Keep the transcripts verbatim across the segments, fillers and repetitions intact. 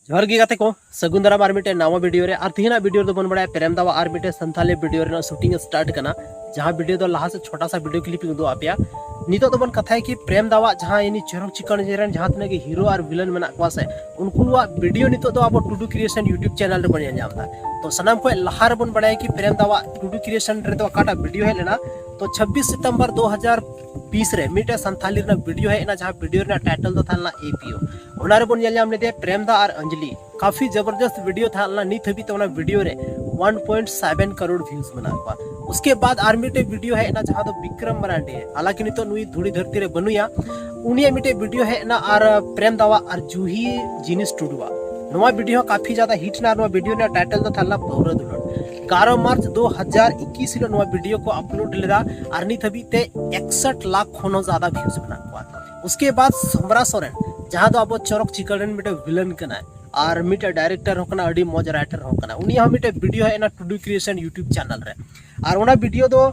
ᱡᱚᱦᱟᱨ ᱜᱮ ᱜᱟᱛᱮ ᱠᱚ, ᱥᱟᱹᱜᱩᱱ ᱫᱟᱨᱟᱢ ᱟᱨ ᱢᱤᱫᱴᱮᱱ ᱱᱟᱣᱟ ᱵᱷᱤᱰᱤᱭᱳ ᱨᱮ᱾ ᱟᱨ ᱛᱮᱦᱮᱧᱟᱜ ᱵᱷᱤᱰᱤᱭᱳ ᱨᱮᱫᱚ ᱵᱚᱱ ᱵᱟᱲᱟᱭᱟ ᱯᱨᱮᱢ ᱫᱟᱣᱟᱜ ᱟᱨ ᱢᱤᱫᱴᱮᱱ ᱥᱟᱱᱛᱷᱟᱞᱤ ᱵᱷᱤᱰᱤᱭᱳ ᱨᱮᱱᱟᱜ ᱥᱩᱴᱤᱝ ᱥᱴᱟᱨᱴ ᱠᱟᱱᱟ, ᱡᱟᱦᱟᱸ ᱵᱷᱤᱰᱤᱭᱳ ᱫᱚ ᱞᱟᱦᱟ ᱥᱮᱫ ᱪᱷᱳᱴᱟ ᱥᱟ ᱵᱷᱤᱰᱤᱭᱳ ᱠᱞᱤᱯ ᱤᱧ ᱩᱫᱩᱜ ᱟᱯᱮᱭᱟ᱾ ᱱᱤᱛᱚᱜ ᱫᱚᱵᱚᱱ ᱠᱟᱛᱷᱟᱭᱟ ᱠᱤ ᱯᱨᱮᱢ ᱫᱟᱣᱟᱜ ᱡᱟᱦᱟᱸ ᱤᱱᱤ ᱪᱚᱨᱚᱠ ᱪᱤᱠᱟᱹᱲ ᱨᱮᱱ ᱡᱟᱦᱟᱸ ᱛᱤᱱᱟᱹᱜ ᱜᱮ ᱦᱤᱨᱳ ᱟᱨ ᱵᱷᱤᱞᱮᱱ ᱢᱮᱱᱟᱜ ᱠᱚᱣᱟ ᱥᱮ, ᱩᱱᱠᱩᱣᱟᱜ ᱵᱷᱤᱰᱤᱭᱳ ᱱᱤᱛᱚᱜ ᱫᱚ ᱟᱵᱚ ᱴᱩᱰᱩ ᱠᱨᱤᱭᱮᱥᱚᱱ ᱭᱩᱴᱩᱵᱽ ᱪᱮᱱᱮᱞ ᱨᱮᱵᱚᱱ ᱧᱮᱞ ᱧᱟᱢ ᱮᱫᱟ᱾ ᱛᱚ ᱥᱟᱱᱟᱢ ᱠᱷᱚᱱ ᱞᱟᱦᱟ ᱨᱮᱵᱚᱱ ᱵᱟᱲᱟᱭᱟ ᱠᱤ ᱯᱨᱮᱢ ᱫᱟᱣᱟᱜ ᱴᱩᱰᱩ ᱠᱨᱤᱭᱮᱥᱚᱱ ᱨᱮᱫᱚ ᱚᱠᱟᱴᱟᱜ ᱵᱷᱤᱰᱤᱭᱳ ᱦᱮᱡ ᱞᱮᱱᱟ, ᱛᱚ ᱪᱷᱟᱵᱵᱤᱥ ᱥᱤᱛᱚᱢᱵᱚᱨ ᱫᱩ ᱦᱟᱡᱟᱨ ᱵᱤᱥ ᱨᱮ ᱢᱤᱫᱴᱮᱱ ᱥᱟᱱᱛᱷᱟᱞᱤ ᱨᱮᱱᱟᱜ ᱵᱷᱤᱰᱤᱭᱳ ᱦᱮᱡ ᱮᱱᱟ, ᱡᱟᱦᱟᱸ ᱵᱷᱤᱰᱤᱭᱳ ᱨᱮᱱᱟᱜ ᱴᱟᱭᱴᱮᱞ ᱫᱚ ᱛᱟᱦᱮᱸ ᱞᱮᱱᱟ ᱮ ᱯᱤ ᱳ᱾ ᱚᱱᱟ ᱨᱮᱵᱚᱱ ᱧᱮᱞ ᱧᱟᱢ ᱞᱮᱫᱮᱭᱟ ᱯᱨᱮᱢ ᱫᱟ ᱟᱨ ᱚᱧᱡᱞᱤ, ᱠᱟᱯᱷᱤ ᱡᱚᱵᱚᱨᱫᱚᱥᱛ ᱵᱷᱤᱰᱤᱭᱳ ᱛᱟᱦᱮᱸ ᱞᱮᱱᱟ᱾ ᱱᱤᱛ ᱦᱟᱹᱵᱤᱡ ᱛᱮ ᱚᱱᱟ ᱵᱷᱤᱰᱤᱭᱳ ᱨᱮ one point seven crore views ᱢᱮᱱᱟᱜ ᱠᱚᱣᱟ᱾ ᱩᱥᱠᱮ ᱵᱟᱫ ᱟᱨ ᱢᱤᱫᱴᱮᱡ ᱵᱷᱤᱰᱤᱭᱳ ᱦᱮᱡ ᱮᱱᱟ, ᱡᱟᱦᱟᱸ ᱫᱚ ᱵᱤᱠᱨᱚᱢ ᱢᱟᱨᱟᱱᱰᱤ, ᱦᱟᱞᱟᱸᱠᱤ ᱱᱤᱛᱚᱜ ᱱᱩᱭ ᱫᱷᱩᱲᱤ ᱫᱷᱟᱹᱨᱛᱤ ᱨᱮ ᱵᱟᱹᱱᱩᱭᱟ, ᱩᱱᱤᱭᱟᱜ ᱢᱤᱫᱴᱮᱡ ᱵᱷᱤᱰᱤᱭᱳ ᱦᱮᱡ ᱮᱱᱟ ᱟᱨ ᱯᱨᱮᱢ ᱫᱟᱣᱟᱜ ᱟᱨ ᱡᱩᱦᱤ ᱡᱤᱱᱤᱥ ᱴᱩᱰᱩᱣᱟᱜ᱾ ᱱᱚᱣᱟ ᱵᱷᱤᱰᱤᱭᱳ ᱦᱚᱸ ᱠᱟᱯᱷᱤ ᱡᱟᱫᱟ ᱦᱤᱴ ᱮᱱᱟ᱾ ᱱᱚᱣᱟ ᱵᱷᱤᱰᱤᱭᱳ ᱨᱮᱱᱟᱜ ᱴᱟᱭᱴᱮᱞ ᱫᱚ ᱛᱟᱦᱮᱸ ᱞᱮᱱᱟ ᱯᱟᱹᱣᱨᱟᱹ ᱫᱩᱞᱟᱹᱲ᱾ ᱮᱜᱟᱨᱚ ᱢᱟᱨᱪ ᱫᱩ ᱦᱟᱡᱟᱨ ᱤᱠᱤᱥ ᱦᱤᱞᱳᱜ ᱱᱚᱣᱟ ᱵᱷᱤᱰᱤᱭᱳ ᱠᱚ ᱟᱯᱞᱳᱰ ᱞᱮᱫᱟ ᱟᱨ ᱱᱤᱛ ᱦᱟᱹᱵᱤᱡ ᱛᱮ ᱮᱠᱥᱚᱴ ᱞᱟᱠᱷ ᱠᱷᱚᱱ ᱦᱚᱸ ᱡᱟᱫᱟ ᱵᱷᱤᱭᱩᱡᱽ ᱢᱮᱱᱟᱜ ᱠᱚᱣᱟ᱾ ᱩᱥᱠᱮ ᱵᱟᱫ ᱥᱚᱢᱨᱟ ᱥᱚᱨᱮᱱ, ᱡᱟᱦᱟᱸ ᱫᱚ ᱟᱵᱚ ᱪᱚᱨᱚᱠ ᱪᱤᱠᱟᱹᱲ ᱨᱮᱱ ᱢᱤᱫᱴᱮᱱ ᱵᱷᱤᱞᱮᱱ ᱠᱟᱱᱟᱭ ᱟᱨ ᱢᱤᱫᱴᱮᱱ ᱰᱟᱭᱨᱮᱠᱴᱚᱨ ᱦᱚᱸ ᱠᱟᱱᱟ, ᱟᱹᱰᱤ ᱢᱚᱡᱽ ᱨᱟᱭᱴᱟᱨ ᱦᱚᱸ ᱠᱟᱱᱟ, ᱩᱱᱤᱭᱟᱜ ᱦᱚᱸ ᱢᱤᱫᱴᱮᱱ ᱵᱷᱤᱰᱤᱭᱳ ᱦᱮᱡ ᱮᱱᱟ ᱴᱩᱰᱩ ᱠᱨᱤᱭᱮᱥᱚᱱ ᱭᱩᱴᱩᱵᱽ ᱪᱮᱱᱮᱞ ᱨᱮ᱾ ᱟᱨ ᱚᱱᱟ ᱵᱷᱤᱰᱤᱭᱳ ᱫᱚ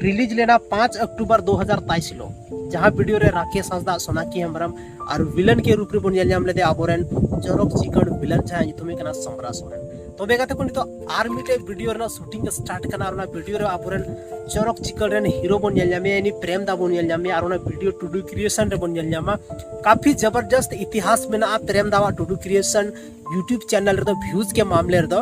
ᱨᱤᱞᱤᱡᱽ ᱞᱮᱱᱟ ᱯᱟᱸᱪ ᱚᱠᱴᱳᱵᱚᱨ ᱫᱩ ᱦᱟᱡᱟᱨ ᱛᱮᱭᱤᱥ ᱦᱤᱞᱳᱜ, ᱡᱟᱦᱟᱸ ᱵᱷᱤᱰᱤᱭᱳ ᱨᱮ ᱨᱟᱠᱮᱥ ᱦᱟᱸᱥᱫᱟ, ᱥᱳᱱᱟᱠᱤ ᱦᱮᱢᱵᱨᱚᱢ ᱟᱨ ᱵᱷᱤᱞᱮᱱ ᱠᱮ ᱨᱩᱯ ᱨᱮᱵᱚᱱ ᱧᱮᱞ ᱧᱟᱢ ᱞᱮᱫᱮᱭᱟ ᱟᱵᱚᱨᱮᱱ ᱪᱚᱨᱚᱠ ᱪᱤᱠᱟᱹᱲ ᱵᱷᱤᱞᱮᱱ, ᱡᱟᱦᱟᱸᱭ ᱧᱩᱛᱩᱢ ᱦᱩᱭᱩᱜ ᱠᱟᱱᱟ ᱥᱚᱢᱨᱟ ᱥᱚᱨᱮᱱ᱾ ᱛᱚᱵᱮ ᱜᱟᱛᱮ ᱠᱚ, ᱱᱤᱛᱚᱜ ᱟᱨ ᱢᱤᱫᱴᱮᱡ ᱵᱷᱤᱰᱤᱭᱳ ᱨᱮᱱᱟᱜ ᱥᱩᱴᱤᱝ ᱥᱴᱟᱨᱴ ᱠᱟᱱᱟ ᱟᱨ ᱚᱱᱟ ᱵᱷᱤᱰᱤᱭᱳ ᱨᱮ ᱟᱵᱚᱨᱮᱱ ᱪᱚᱨᱚᱠ ᱪᱤᱠᱟᱹᱲ ᱨᱮᱱ ᱦᱤᱨᱳ ᱵᱚᱱ ᱧᱮᱞ ᱧᱟᱢᱮᱭᱟ, ᱤᱱᱤ ᱯᱨᱮᱢ ᱫᱟ ᱵᱚᱱ ᱧᱮᱞ ᱧᱟᱢᱮᱭᱟ ᱟᱨ ᱚᱱᱟ ᱵᱷᱤᱰᱤᱭᱳ ᱴᱩᱰᱩ ᱠᱨᱤᱭᱮᱥᱚᱱ ᱨᱮᱵᱚᱱ ᱧᱮᱞ ᱧᱟᱢᱟ᱾ ᱠᱟᱯᱷᱤ ᱡᱚᱵᱚᱨᱫᱚᱥᱛ ᱤᱛᱤᱦᱟᱥ ᱢᱮᱱᱟᱜᱼᱟ ᱯᱨᱮᱢ ᱫᱟᱣᱟᱜ ᱴᱩᱰᱩ ᱠᱨᱤᱭᱮᱥᱚᱱ ᱭᱩᱴᱩᱵᱽ ᱪᱮᱱᱮᱞ ᱨᱮᱫᱚ ᱵᱷᱤᱭᱩᱡᱽ ᱠᱮ ᱢᱟᱢᱞᱮ ᱨᱮᱫᱚ᱾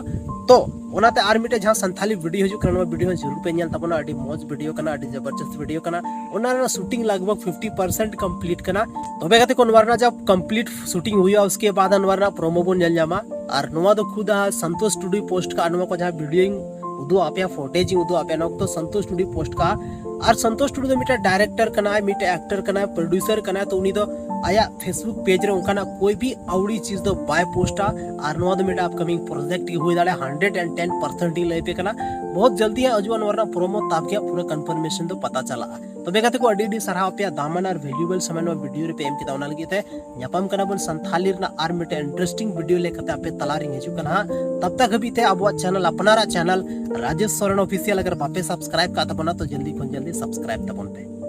ᱛᱚ ᱚᱱᱟᱛᱮ ᱟᱨ ᱢᱤᱫᱴᱮᱡ ᱡᱟᱦᱟᱸ ᱥᱟᱱᱛᱷᱟᱞᱤ ᱵᱷᱤᱰᱤᱭᱳ ᱦᱤᱡᱩᱜ ᱠᱟᱱᱟ, ᱱᱚᱣᱟ ᱵᱷᱤᱰᱤᱭᱳ ᱦᱚᱸ ᱡᱟᱹᱨᱩᱲ ᱯᱮ ᱧᱮᱞ ᱛᱟᱵᱚᱱᱟ᱾ ᱟᱹᱰᱤ ᱢᱚᱡᱽ ᱵᱷᱤᱰᱤᱭᱳ ᱠᱟᱱᱟ, ᱟᱹᱰᱤ ᱡᱚᱵᱚᱨᱫᱚᱥᱛ ᱵᱷᱤᱰᱤᱭᱳ ᱠᱟᱱᱟ᱾ ᱚᱱᱟ ᱨᱮᱱᱟᱜ ᱥᱩᱴᱤᱝ ᱞᱟᱜᱽ ᱵᱷᱟᱜᱽ ᱯᱷᱤᱯᱴᱤ ᱯᱟᱨᱥᱮᱱᱴ ᱠᱚᱢᱯᱞᱤᱴ ᱠᱟᱱᱟ᱾ ᱛᱚᱵᱮ ᱜᱟᱛᱮ ᱠᱚ, ᱱᱚᱣᱟ ᱨᱮᱱᱟᱜ ᱡᱟᱦᱟᱸ ᱠᱚᱢᱯᱞᱤᱴ ᱥᱩᱴᱤᱝ ᱦᱩᱭᱩᱜᱼᱟ, ᱩᱥᱠᱮ ᱵᱟᱫ ᱱᱚᱣᱟ ᱨᱮᱱᱟᱜ ᱯᱨᱳᱢᱳ ᱵᱚᱱ ᱧᱮᱞ ᱧᱟᱢᱟ᱾ ᱟᱨ ᱱᱚᱣᱟ ᱫᱚ ᱠᱷᱩᱫ ᱥᱚᱱᱛᱳᱥ ᱴᱩᱰᱩᱭ ᱯᱳᱥᱴ ᱠᱟᱜᱼᱟ᱾ ᱱᱚᱣᱟ ᱠᱚ ᱡᱟᱦᱟᱸ ᱵᱷᱤᱰᱤᱭᱳᱧ ᱩᱫᱩᱜ ᱟᱯᱮᱭᱟ, ᱯᱷᱩᱴᱮᱡᱽ ᱤᱧ ᱩᱫᱩᱜ ᱟᱯᱮᱭᱟ, ᱱᱚᱣᱟ ᱠᱚᱫᱚ ᱥᱚᱱᱛᱳᱥ ᱴᱩᱰᱩᱭ ᱯᱳᱥᱴ ᱠᱟᱜᱼᱟ᱾ ᱟᱨ ᱥᱚᱱᱛᱳᱥ ᱴᱩᱰᱩ ᱫᱚ ᱢᱤᱫᱴᱮᱱ ᱰᱟᱭᱨᱮᱠᱴᱚᱨ ᱠᱟᱱᱟᱭ, ᱢᱤᱫᱴᱮᱱ ᱮᱠᱴᱚᱨ ᱠᱟᱱᱟᱭ, ᱯᱨᱚᱰᱭᱩᱥᱟᱨ ᱠᱟᱱᱟᱭ᱾ ᱛᱚ ᱩᱱᱤ ᱫᱚ ᱟᱭᱟᱜ ᱯᱷᱮᱥᱵᱩᱠ ᱯᱮᱡᱽ ᱨᱮ ᱚᱱᱠᱟᱱᱟᱜ ᱠᱳᱭ ᱵᱷᱤ ᱟᱹᱣᱲᱤ ᱪᱤᱡᱽ ᱫᱚ ᱵᱟᱭ ᱯᱳᱥᱴᱟ᱾ ᱟᱨ ᱱᱚᱣᱟ ᱫᱚ ᱢᱤᱫᱴᱮᱱ ᱟᱯᱠᱟᱢᱤᱝ ᱯᱨᱚᱡᱮᱠᱴ ᱜᱮ ᱦᱩᱭ ᱫᱟᱲᱮᱭᱟᱜᱼᱟ, ᱦᱟᱱᱰᱨᱮᱰ ᱮᱱᱰ ᱴᱮᱱ ᱯᱟᱨᱥᱮᱱᱴ ᱤᱧ ᱞᱟᱹᱭ ᱟᱯᱮ ᱠᱟᱱᱟ᱾ ᱵᱚᱦᱩᱛ ᱡᱚᱞᱫᱤ ᱦᱟᱸᱜ ᱦᱤᱡᱩᱜᱼᱟ, ᱱᱚᱣᱟ ᱨᱮᱱᱟᱜ ᱯᱨᱳᱢᱳ ᱛᱟᱵ ᱜᱮ ᱦᱟᱸᱜ ᱯᱩᱨᱟᱹ ᱠᱚᱱᱯᱷᱟᱨᱢᱮᱥᱚᱱ ᱫᱚ ᱯᱟᱛᱟ ᱪᱟᱞᱟᱜᱼᱟ᱾ ᱛᱚᱵᱮ ᱜᱟᱛᱮ ᱠᱚ, ᱟᱹᱰᱤ ᱟᱹᱰᱤ ᱥᱟᱨᱦᱟᱣ ᱟᱯᱮᱭᱟᱜ ᱫᱟᱢᱟᱱ ᱟᱨ ᱵᱷᱮᱞᱩᱭᱮᱵᱚᱞ ᱥᱚᱢᱚᱭ ᱱᱚᱣᱟ ᱵᱷᱤᱰᱤᱭᱳ ᱨᱮᱯᱮ ᱮᱢ ᱠᱮᱫᱟ, ᱚᱱᱟ ᱞᱟᱹᱜᱤᱫ ᱛᱮ᱾ ᱧᱟᱯᱟᱢ ᱠᱟᱱᱟ ᱵᱚᱱ ᱥᱟᱱᱛᱷᱟᱞᱤ ᱨᱮᱱᱟᱜ ᱟᱨ ᱢᱤᱫᱴᱮᱱ ᱤᱱᱴᱟᱨᱮᱥᱴᱤᱝ ᱵᱷᱤᱰᱤᱭᱳ ᱞᱮᱠᱟᱛᱮ ᱟᱯᱮ ᱛᱟᱞᱟᱨᱤᱧ ᱦᱤᱡᱩᱜ ᱠᱟᱱᱟ ᱦᱟᱸᱜ᱾ ᱛᱟᱵ ᱛᱟᱠ ᱦᱟᱹᱵᱤᱡ ᱛᱮ ᱟᱵᱚᱣᱟᱜ ᱪᱮᱱᱮᱞ, ᱟᱯᱱᱟᱨᱟᱜ ᱪᱮᱱᱮᱞ ᱨᱟᱡᱮᱥ ᱥᱚᱨᱮᱱ ᱚᱯᱷᱤᱥᱤᱭᱟᱞ ᱟᱜᱟᱨ ᱵᱟᱯᱮ ᱥᱟᱵᱥᱠᱨᱟᱭᱤᱵ ᱠᱟᱜ ᱛᱟᱵᱚᱱᱟ, ᱛᱚ ᱡᱚᱞᱫᱤ ᱠᱷᱚᱱ ᱡᱚᱞᱫᱤ ᱥᱟᱵᱥᱠᱨᱟᱭᱤᱵ ᱛᱟᱵᱚᱱ ᱯᱮ᱾